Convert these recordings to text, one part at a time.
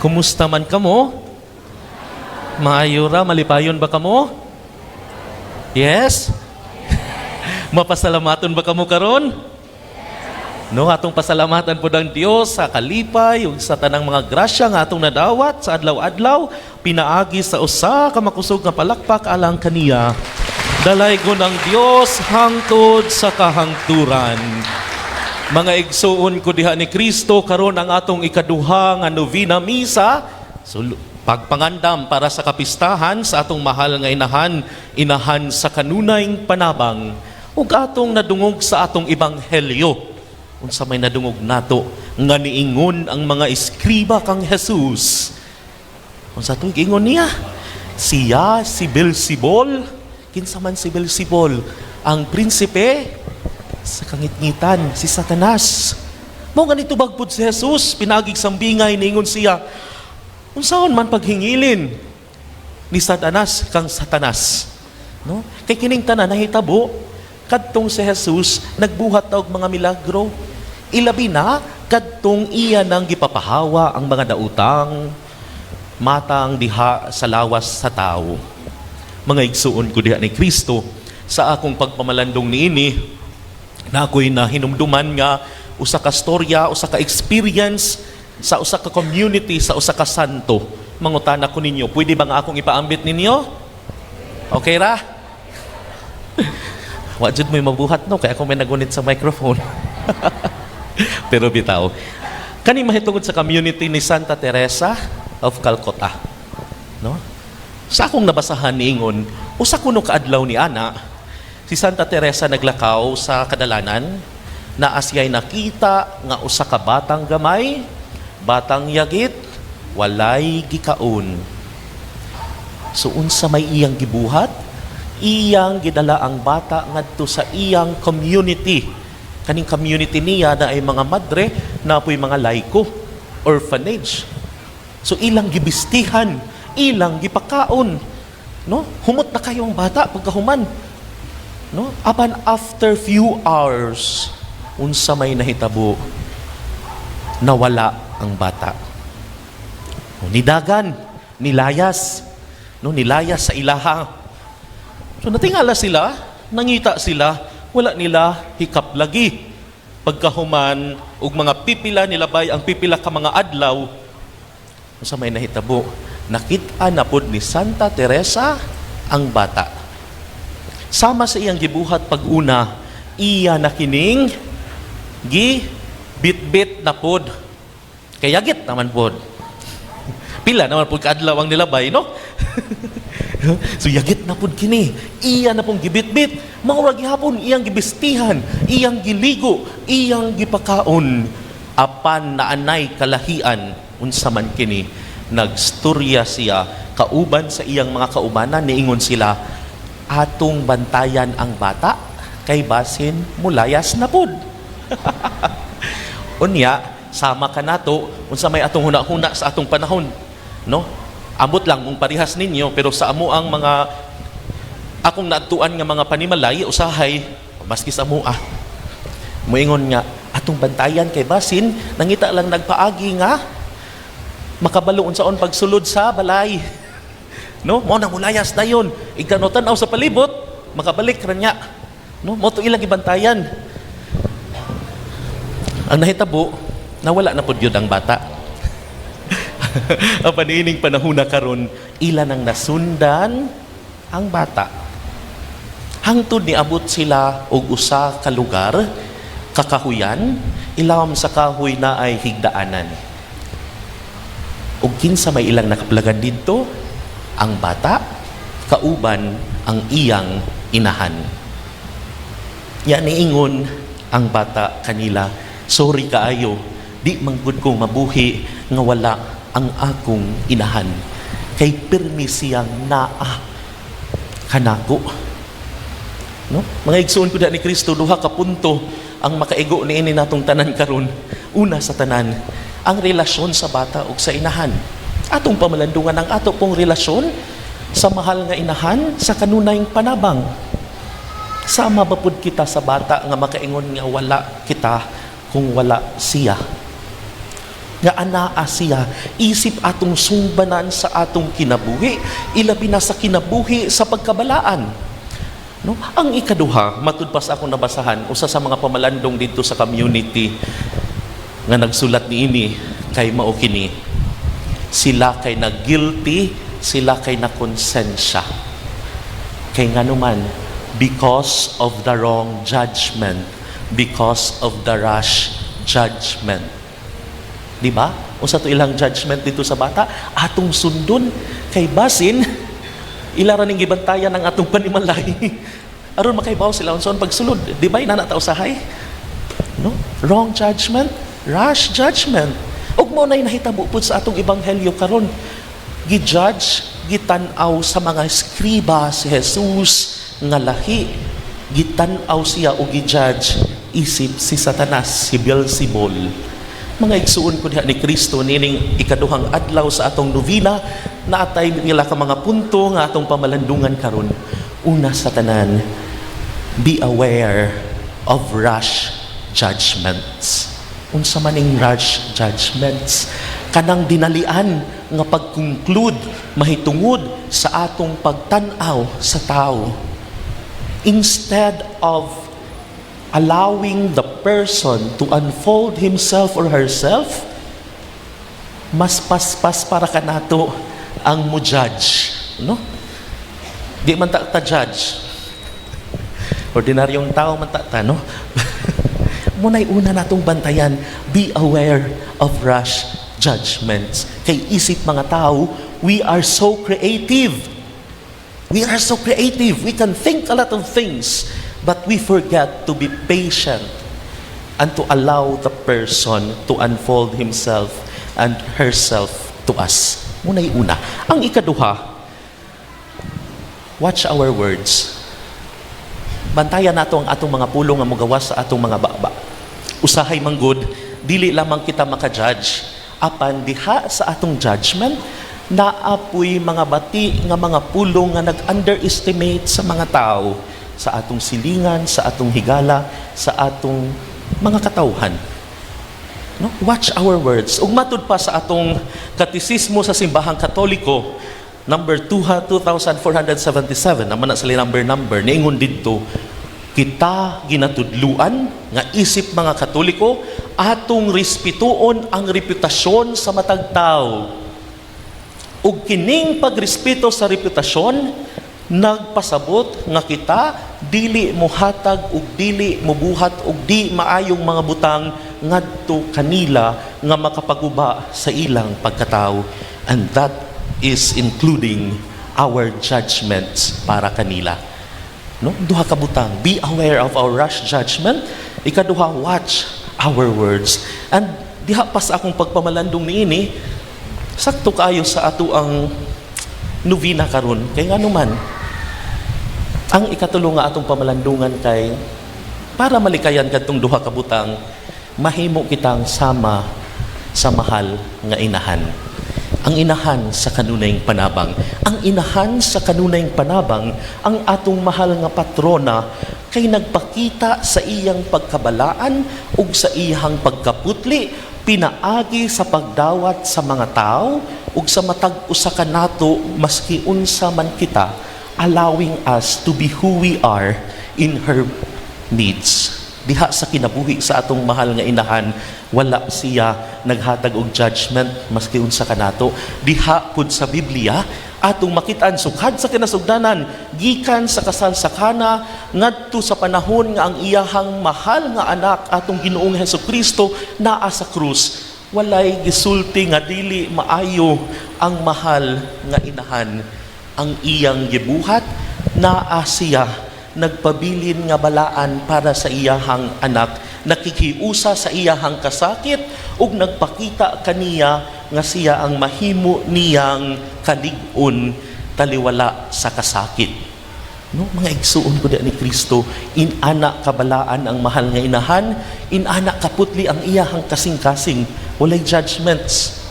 Kumusta man kamo? Maayo ra, malipayon ba kamo? Yes? Mapasalamaton ba kamo karon? No, atong pasalamatan pod ang Dios sa kalipay ug sa tanang mga grasya nga atong nadawat sa adlaw-adlaw pinaagi sa usa ka makusog nga palakpak alang kaniya. Dalaygon ang Dios hangtod sa kahangturan. Mga igsuon ko diha ni Kristo, karon ang atong ikaduha nga novena misa. So, pagpangandam para sa kapistahan sa atong mahal nga inahan, Inahan sa Kanunayng Panabang. Ug atong nadungog sa atong ebanghelyo. Unsa may nadungog nato nga niingon ang mga eskriba kang Jesus? Unsa to'y giingon niya? Siya si Beelzebul. Kinsa man si Beelzebul? Ang prinsipe sa kangitngitan, si Satanas. Mao nga nitubag pud si Jesus, pinaagig sambingay, niingon siya, "Unsaon man paghingilin ni Satanas kang Satanas?" No? Kay kining tanan nahitabo kadtong si Jesus nagbuhat og mga milagro. Ilabi na kadtong iya nang gipapahawa ang mga daotang matang diha sa lawas sa tao. Mga igsuon ko diha ni Kristo, sa akong pagpamalandong niini, na ako'y nahinumduman nga usa ka storya, usa ka experience sa usa ka community, sa usa ka santo. Mangutana ko ninyo, pwede ba nga akong ipaambit ninyo? Okay ra? Wa jud mo'y mabuhat, no, kaya ako may nagunit sa microphone. Pero bitaw. Kani mahitungod sa community ni Santa Teresa of Calcutta. No? Sa akong nabasahan, niingon, usa kuno kaadlaw ni ana, si Santa Teresa naglakaw sa kadalanan, naa siya'y nakita nga usa ka batang gamay, batang yagit, walay gikaon. So unsa may iyang gibuhat? Iyang gidala ang bata ngadto sa iyang community. Kaning community niya na ay mga madre na po'y mga laiko, orphanage. So ilang gibistihan, ilang gipakaon. No? Humot na kayo ang bata pagkahuman. No? Apan after few hours, unsa may nahitabo? Nawala ang bata. O, nidagan, nilayas. No, nilayas sa ilaha. So natingala sila, nangita sila, wala nila hikap lagi. Pagkahuman og mga pipila nilabay ang pipila ka mga adlaw, unsa may nahitabo? Nakita na pod ni Santa Teresa ang bata. Sama sa iyang gibuhat pag-una, iya na kining gi bit-bit na pod. Kay yagit naman pod. Pila naman pod kaadlaw ang nilabay, no? So yagit na pod kini. Iya na pong gibitbit. Mao ra gihapon iyang gibistihan, iyang giligo, iyang gipakaon. Apan naanay kalahian, unsa man kini? Nagstorya siya kauban sa iyang mga kaubanan, niingon sila, "Atong bantayan ang bata kay basin mulayas na pud." Unya, sama ka nato, unsa may atong huna-huna sa atong panahon, no? Amot lang kung parihas ninyo, pero sa amo ang mga akong naadtuan nga mga panimalay, usahay, maski sa amoa. Moingon nga, "Atong bantayan kay basin nangita lang nagpaagi nga makabalo unsaon pagsulod sa balay." No? Mao na mulayas dayon. Igkano tan-aw sa palibot, makabalik ra niya. No? Mao to ilang gibantayan. Ang nahitabo, nawala na pud yun ang bata. Apan ining panahon na karon, ila nang nasundan ang bata. Hangtod niabot sila og usa ka lugar, kakahuyan, ilawom sa kahoy na ay higdaanan. Ug kinsa may ilang nakaplagan didto? Ang bata, kauban ang iyang inahan. Ya niingon ang bata kanila, "Sorry kaayo, di manggod ko mabuhi nga wala ang akong inahan. Kay pirmi siyang naa kanako." No? Mga igsuon ko ni Kristo, duha ka punto ang makaigo niini natong tanan karon. Una sa tanan, ang relasyon sa bata ug sa inahan. Atong pamalandungan ang ato pong relasyon sa mahal nga Inahan sa Kanunayng Panabang. Sama ba pud kita sa bata nga makaingon nga wala kita kung wala siya? Nga anaa siya isip atong sungbanan sa atong kinabuhi, ilabi na sa kinabuhi sa pagkabalaan. No? Ang ikaduha, matud pa sa akong nabasahan, usa sa mga pamalandong dito sa community nga nagsulat niini kay mao kini: sila kay na guilty, sila kay na konsensya. Kay nganuman, because of the wrong judgment, because of the rash judgment. Di ba? Usa to ilang judgment dito sa bata, atong sundon kay basin ila ra ning gibantayan ang atong panimalay. Aron makaibaw sila unsaon pagsulod. Di ba inana ta usahay? No? Wrong judgment, rash judgment. Ug mao nay nahitabo pud sa atong ebanghelyo karon. Gi-judge, gitan-aw sa mga eskriba si Jesus nga lahi. Gitan-aw siya og gi-judge isip si Satanas, si Beelzebul. Mga igsuon ko diha ni Kristo, nining ikaduhang adlaw sa atong novena, naatay nila ka mga punto nga atong pamalandungan karon. Una sa tanan, be aware of rash judgments. Unsa man ning rash judgments? Kanang dinalian nga pag-conclude mahitungod sa atong pagtan-aw sa tao. Instead of allowing the person to unfold himself or herself, mas paspas para kanato ang mo judge, no? Di man ta, ta judge. Ordinaryong tao man ta ta, no? Muna'y una natong bantayan, be aware of rash judgments. Kay isip mga tao, we are so creative. We are so creative. We can think a lot of things, but we forget to be patient and to allow the person to unfold himself and herself to us. Muna'y una. Ang ikaduha, watch our words. Bantayan nato ang atong mga pulong nga mogawas sa atong mga baba. Usahay manggod, dili lamang kita maka-judge. Apan diha sa atong judgment, naapoy mga bati nga mga pulong nga nag-underestimate sa mga tao sa atong silingan, sa atong higala, sa atong mga katawhan. No? Watch our words. Ug matud pa sa atong katisismo sa Simbahang Katoliko, number 2, 2477, naman na sa number number, niingon didto, kita ginatudluan nga isip mga Katoliko, atong respetuon ang reputasyon sa matag tawo. Ug kining pagrespeto sa reputasyon nagpasabot nga kita dili mohatag ug dili mobuhat og di maayong mga butang ngadto kanila nga makapaguba sa ilang pagkatao, and that is including our judgments para kanila, no? Duha ka butang: be aware of our rash judgment. Ikaduha, watch our words. And diha pa sa akong pagpamalandong niini, sakto kaayo sa ato ang novena karon, kay nganuman ang ikatulo nga atong pamalandungan kay para malikayan kadtong duha ka butang, mahimo kitang sama sa mahal nga inahan. Ang inahan sa kanunayng panabang. Ang inahan sa kanunayng panabang, ang atong mahal nga patrona, kay nagpakita sa iyang pagkabalaan ug sa iyang pagkaputli pinaagi sa pagdawat sa mga tao ug sa matag usa kanato, maski unsa man kita, allowing us to be who we are in her needs. Diha sa kinabuhi sa atong mahal nga inahan, wala siya naghatag og judgment maski unsa kanato. Diha pud sa Biblia, atong makitaan sukad sa kinasugdanan, gikan sa kasal sa Kana ngadto sa panahon nga ang iyahang mahal nga anak, atong Ginoong Hesukristo, naa sa krus, walay gisulti nga dili maayo ang mahal nga inahan. Ang iyang gibuhat, naa siya nagpabilin nga balaan para sa iyahang anak, nakikiusa sa iyahang kasakit ug nagpakita kaniya nga siya ang mahimo niyang kalig-on taliwala sa kasakit. No, mga igsuon ko ni Kristo, inana kabalaan ang mahal nga inahan, inana kaputli ang iyahang kasing-kasing, walay judgments.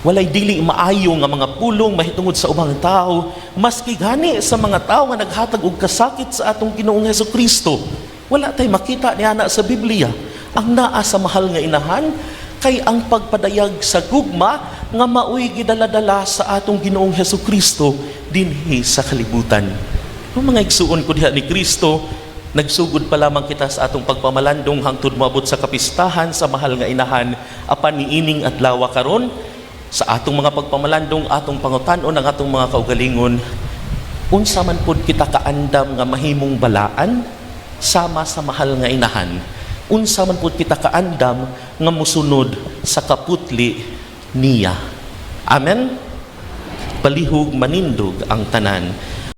Walay dili maayo nga mga pulong mahitungod sa ubang tao, maski gani sa mga tao nga naghatag og kasakit sa atong Ginoong Hesukristo. Wala tay makita niana sa Biblia. Ang naa sa mahal nga inahan Kay ang pagpadayag sa gugma nga maoy gidala-dala sa atong Ginoong Hesus Kristo dinhi sa kalibutan. No, mga igsuon ko diha ni Kristo, nagsugod pa lamang kita sa atong pagpamalandong hangtod moabot sa kapistahan sa Mahal nga Inahan apan niining adlaw karon sa atong mga pagpamalandong, atong pangutan-on ang atong mga kaugalingon, unsa man pud kita kaandam nga mahimong balaan sama sa Mahal nga Inahan? Unsa man pud kita kaandam nga musunod sa kaputli niya? Amen. Palihog manindog ang tanan.